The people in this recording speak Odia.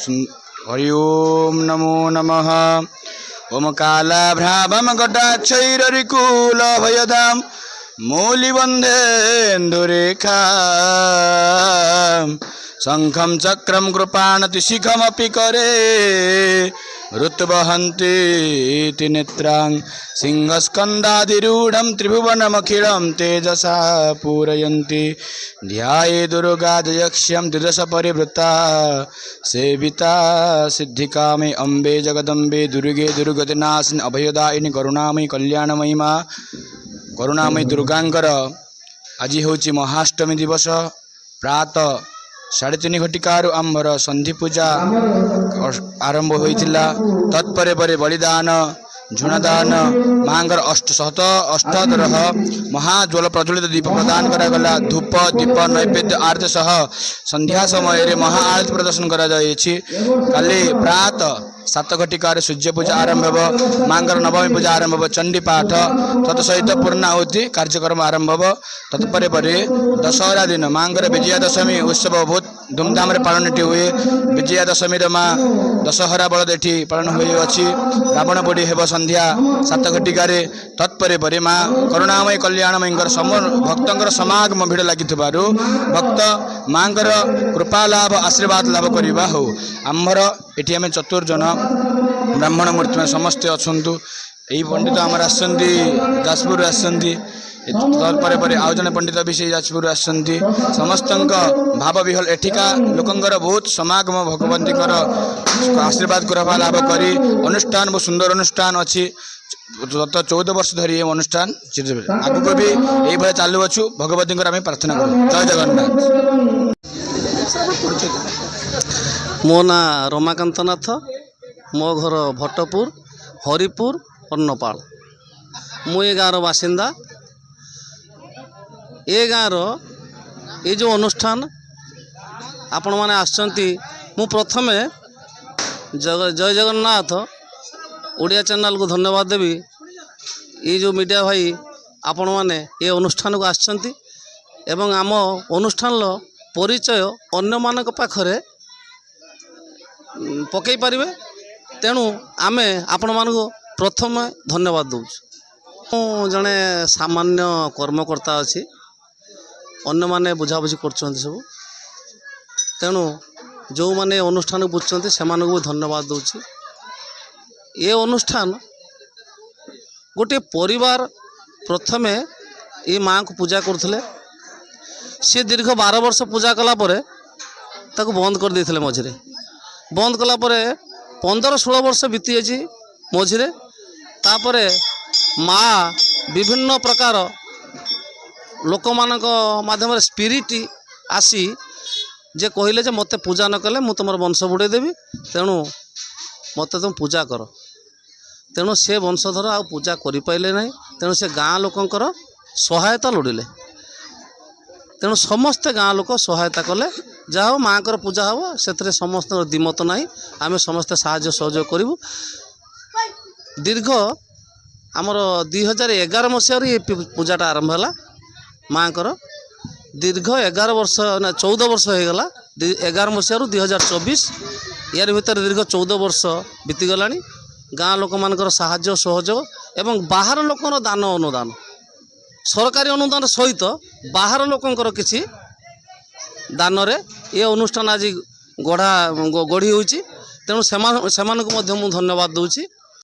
ହରି ଓମ୍ ନମୋ ନମଃ। ଓମ୍ କାଲାଭ୍ରାଭମ କଟାକ୍ଷୈରରିକୂଳ ଭୟଦାମ ମୌଳିବନ୍ଧେନ୍ଦୁରେଖା ଶଙ୍ଖం ଚକ୍ରಂ କୃପାଣତି ଶିଖମପି କରେ ଋତୁବହନ୍ତି ନେତ୍ରାଂ ସିଂହସ୍କନ୍ଦାଧିରୂଢ଼ं ତ୍ରିଭୁବନମଖିଳं ତେଜସା ପୂରୟନ୍ତି ଧ୍ୟାୟେ ଦୁର୍ଗା ଜୟକ୍ଷ୍ୟं ଦ୍ୱିଦଶ ପରିବୃତା ସେବିତା ସିଦ୍ଧିକାମେ ଅମ୍ବେ ଜଗଦମ୍ବେ ଦୁର୍ଗେ ଦୁର୍ଗତିନାଶିନୀ ଅଭୟଦାୟିନୀ କରୁଣାମୟୀ କଲ୍ୟାଣମୟୀ ମା କରୁଣାମୟୀ ଦୁର୍ଗାଙ୍କର ଆଜି ହେଉଛି ମହାଷ୍ଟମୀ ଦିବସ। ପ୍ରାତଃ 3:30 ଘଟିକାରୁ ଆମ୍ଭର ସନ୍ଧି ପୂଜା ଆରମ୍ଭ ହୋଇଥିଲା। ତତ୍ପରେ ପରେ ବଳିଦାନ, ଝୁଣାଦାନ, ମାଙ୍କର ଅଷ୍ଟ ଶତ ଅଷ୍ଟାଦରହ ମହାଜ୍ୱଳ ପ୍ରଜ୍ୱଳିତ ଦୀପ ପ୍ରଦାନ କରାଗଲା। ଧୂପ, ଦୀପ, ନୈବେଦ୍ୟ, ଆରତି ସହ ସନ୍ଧ୍ୟା ସମୟରେ ମହା ଆଳତି ପ୍ରଦର୍ଶନ କରାଯାଇଛି। କାଲି ପ୍ରାତଃ 7 ଘଟିକାରେ ସୂର୍ଯ୍ୟ ପୂଜା ଆରମ୍ଭ ହେବ, ମାଙ୍କର ନବମୀ ପୂଜା ଆରମ୍ଭ ହେବ, ଚଣ୍ଡୀ ପାଠ ତତ୍ ସହିତ ପୂର୍ଣ୍ଣାହୁତି କାର୍ଯ୍ୟକ୍ରମ ଆରମ୍ଭ ହେବ। ତତ୍ପରେ ପରେ ଦଶହରା ଦିନ ମାଙ୍କର ବିଜୟା ଦଶମୀ ଉତ୍ସବ ବହୁତ ଧୁମଧାମରେ ପାଳନ ଏଠି ହୁଏ। ବିଜୟା ଦଶମୀର ମା ଦଶହରା ବଳଦ ଏଠି ପାଳନ ହୋଇଅଛି। ରାବଣ ପୋଡ଼ି ହେବ ସନ୍ଧ୍ୟା 7 ଘଟିକାରେ। ତତ୍ପରେ ପରେ ମା କରୁଣାମୟୀ କଲ୍ୟାଣମୟୀଙ୍କର ଭକ୍ତଙ୍କର ସମାଗମ ଭିଡ଼ ଲାଗିଥିବାରୁ ଭକ୍ତ ମାଙ୍କର କୃପା ଲାଭ, ଆଶୀର୍ବାଦ ଲାଭ କରିବା ହଉ। ଆମ୍ଭର ଏଠି ଆମେ ଚତୁର୍ଜଣ ବ୍ରାହ୍ମଣ ମୂର୍ତ୍ତିମାନେ ସମସ୍ତେ ଅଛନ୍ତି। ଏଇ ପଣ୍ଡିତ ଆମର ଆସିଛନ୍ତି, ଯାଜପୁରରୁ ଆସିଛନ୍ତି। ତାପରେ ପରେ ଆଉ ଜଣେ ପଣ୍ଡିତ ବି ସେଇ ଯାଜପୁରରୁ ଆସିଛନ୍ତି। ସମସ୍ତଙ୍କ ଭାବ ବିହଲ ଏଠିକା ଲୋକଙ୍କର ବହୁତ ସମାଗମ, ଭଗବତୀଙ୍କର ଆଶୀର୍ବାଦ କୃପା ଲାଭ କରି ଅନୁଷ୍ଠାନ ବହୁତ ସୁନ୍ଦର ଅନୁଷ୍ଠାନ ଅଛି। ଗତ 14 ବର୍ଷ ଧରି ଏ ଅନୁଷ୍ଠାନ ଆଗକୁ ବି ଏଇଭଳିଆ ଚାଲୁଅଛୁ। ଭଗବତୀଙ୍କର ଆମେ ପ୍ରାର୍ଥନା କରୁ। ଜୟ ଜଗନ୍ନାଥ। ମୋ ନାଁ ରମାକାନ୍ତ ନାଥ, ମୋ ଘର ଭଟ୍ଟପୁର, ହରିପୁର, ଅନ୍ନପାଳ। ମୁଁ ଏ ଗାଁର ବାସିନ୍ଦା। ଏ ଗାଁର ଏ ଯେଉଁ ଅନୁଷ୍ଠାନ ଆପଣମାନେ ଆସିଛନ୍ତି, ମୁଁ ପ୍ରଥମେ ଜୟ ଜଗନ୍ନାଥ ଓଡ଼ିଆ ଚ୍ୟାନେଲକୁ ଧନ୍ୟବାଦ ଦେବି। ଏ ଯେଉଁ ମିଡ଼ିଆ ଭାଇ ଆପଣମାନେ ଏ ଅନୁଷ୍ଠାନକୁ ଆସିଛନ୍ତି ଏବଂ ଆମ ଅନୁଷ୍ଠାନର ପରିଚୟ ଅନ୍ୟମାନଙ୍କ ପାଖରେ ପକାଇ ପାରିବେ, ତେଣୁ ଆମେ ଆପଣମାନଙ୍କୁ ପ୍ରଥମେ ଧନ୍ୟବାଦ ଦେଉଛୁ। ମୁଁ ଜଣେ ସାମାନ୍ୟ କର୍ମକର୍ତ୍ତା ଅଛି, ଅନ୍ୟମାନେ ବୁଝାବୁଝି କରୁଛନ୍ତି ସବୁ। ତେଣୁ ଯେଉଁମାନେ ଏ ଅନୁଷ୍ଠାନକୁ ବୁଝୁଛନ୍ତି, ସେମାନଙ୍କୁ ବି ଧନ୍ୟବାଦ ଦେଉଛି। ଏ ଅନୁଷ୍ଠାନ ଗୋଟିଏ ପରିବାର ପ୍ରଥମେ ଏ ମାଆଙ୍କୁ ପୂଜା କରୁଥିଲେ। ସିଏ ଦୀର୍ଘ 12 ବର୍ଷ ପୂଜା କଲା ପରେ ତାକୁ ବନ୍ଦ କରିଦେଇଥିଲେ ମଝିରେ। ବନ୍ଦ କଲା ପରେ 15-16 ବର୍ଷ ବିତିଯାଇଛି ମଝିରେ। ତାପରେ ମା ବିଭିନ୍ନ ପ୍ରକାର ଲୋକମାନଙ୍କ ମାଧ୍ୟମରେ ସ୍ପିରିଟ୍ ଆସି ଯେ କହିଲେ ଯେ ମୋତେ ପୂଜା ନ କଲେ ମୁଁ ତୁମର ବଂଶ ବୁଡ଼େଇ ଦେବି, ତେଣୁ ମୋତେ ତୁମେ ପୂଜା କର। ତେଣୁ ସେ ବଂଶଧର ଆଉ ପୂଜା କରିପାରିଲେ ନାହିଁ। ତେଣୁ ସେ ଗାଁ ଲୋକଙ୍କର ସହାୟତା ଲୋଡ଼ିଲେ। ତେଣୁ ସମସ୍ତେ ଗାଁ ଲୋକ ସହାୟତା କଲେ। ଯାହା ହଉ, ମାଆଙ୍କର ପୂଜା ହେବ, ସେଥିରେ ସମସ୍ତଙ୍କର ଦ୍ୱିମତ ନାହିଁ। ଆମେ ସମସ୍ତେ ସାହାଯ୍ୟ ସହଯୋଗ କରିବୁ। ଦୀର୍ଘ ଆମର 2011 ମସିହାରୁ ଏ ପୂଜାଟା ଆରମ୍ଭ ହେଲା ମାଆଙ୍କର। ଦୀର୍ଘ 11 ବର୍ଷ ନା 14 ବର୍ଷ ହେଇଗଲା। 11 ମସିହାରୁ 2024, ୟାରି ଭିତରେ ଦୀର୍ଘ 14 ବର୍ଷ ବିତିଗଲାଣି। ଗାଁ ଲୋକମାନଙ୍କର ସାହାଯ୍ୟ ସହଯୋଗ ଏବଂ ବାହାର ଲୋକଙ୍କର ଦାନ ଅନୁଦାନ, ସରକାରୀ ଅନୁଦାନ ସହିତ ବାହାର ଲୋକଙ୍କର କିଛି ଦାନରେ ଏ ଅନୁଷ୍ଠାନ ଆଜି ଗଢ଼ି ହୋଇଛି। ତେଣୁ ସେମାନଙ୍କୁ ମଧ୍ୟ ମୁଁ ଧନ୍ୟବାଦ ଦେଉଛି।